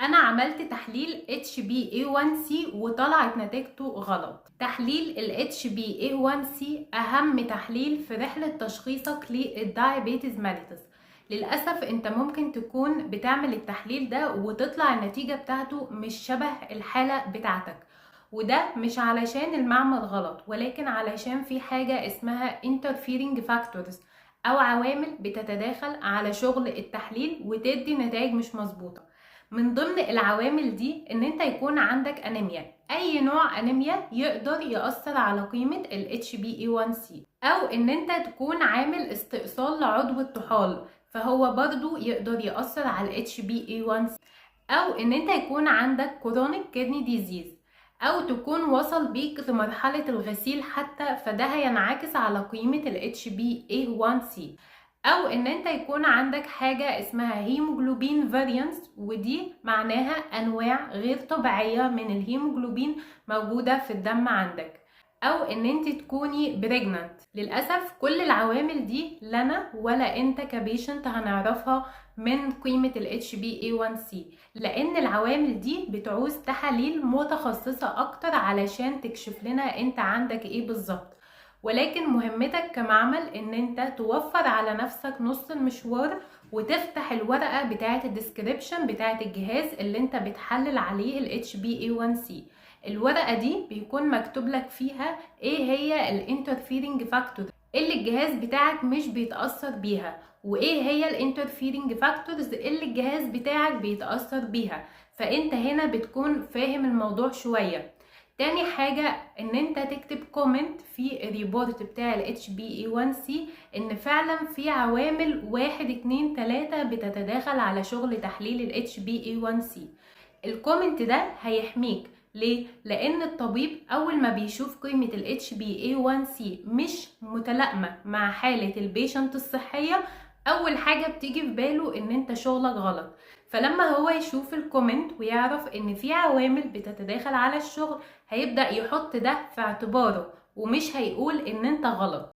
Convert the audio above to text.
انا عملت تحليل HbA1c وطلعت نتيجته غلط. تحليل ال HbA1c اهم تحليل في رحلة تشخيصك لل diabetes mellitus. للأسف انت ممكن تكون بتعمل التحليل ده وتطلع النتيجة بتاعته مش شبه الحالة بتاعتك، وده مش علشان المعمل غلط، ولكن علشان في حاجة اسمها interfering factors او عوامل بتتداخل على شغل التحليل وتدي نتائج مش مظبوطة. من ضمن العوامل دي ان انت يكون عندك انيميا، اي نوع انيميا يقدر يأثر على قيمة ال HbA1c، او ان انت تكون عامل استئصال لعضو الطحال فهو برضو يقدر يأثر على ال HbA1c، او ان انت يكون عندك chronic kidney disease، او تكون وصل بيك لمرحلة الغسيل حتى، فده هينعكس على قيمة ال HbA1c، او ان انت يكون عندك حاجة اسمها hemoglobin variants، ودي معناها انواع غير طبيعية من الهيموجلوبين موجودة في الدم عندك، او ان انت تكوني pregnant. للأسف كل العوامل دي لا انا ولا انت ك patient هنعرفها من قيمة ال HbA1c، لان العوامل دي بتعوز تحاليل متخصصة اكتر علشان تكشف لنا انت عندك ايه بالظبط. ولكن مهمتك كمعمل ان انت توفر على نفسك نص المشوار وتفتح الورقة بتاعة ال description بتاعة الجهاز اللي انت بتحلل عليه ال HbA1c. الورقة دي بيكون مكتوب لك فيها ايه هي ال interfering factor اللي الجهاز بتاعك مش بيتأثر بيها، وايه هي ال interfering factors اللي الجهاز بتاعك بيتأثر بيها، فانت هنا بتكون فاهم الموضوع شوية. تاني حاجة ان انت تكتب comment في ال report بتاع ال HbA1c ان فعلا في عوامل 1 2 3 بتتداخل على شغل تحليل ال HbA1c. ال comment ده هيحميك. ليه؟ لان الطبيب اول ما بيشوف قيمة ال HbA1c مش متلائمة مع حالة ال patient الصحية، اول حاجة بتيجي في باله ان انت شغلك غلط. فلما هو يشوف ال comment ويعرف ان في عوامل بتتداخل على الشغل، هيبدأ يحط ده في اعتباره ومش هيقول ان انت غلط.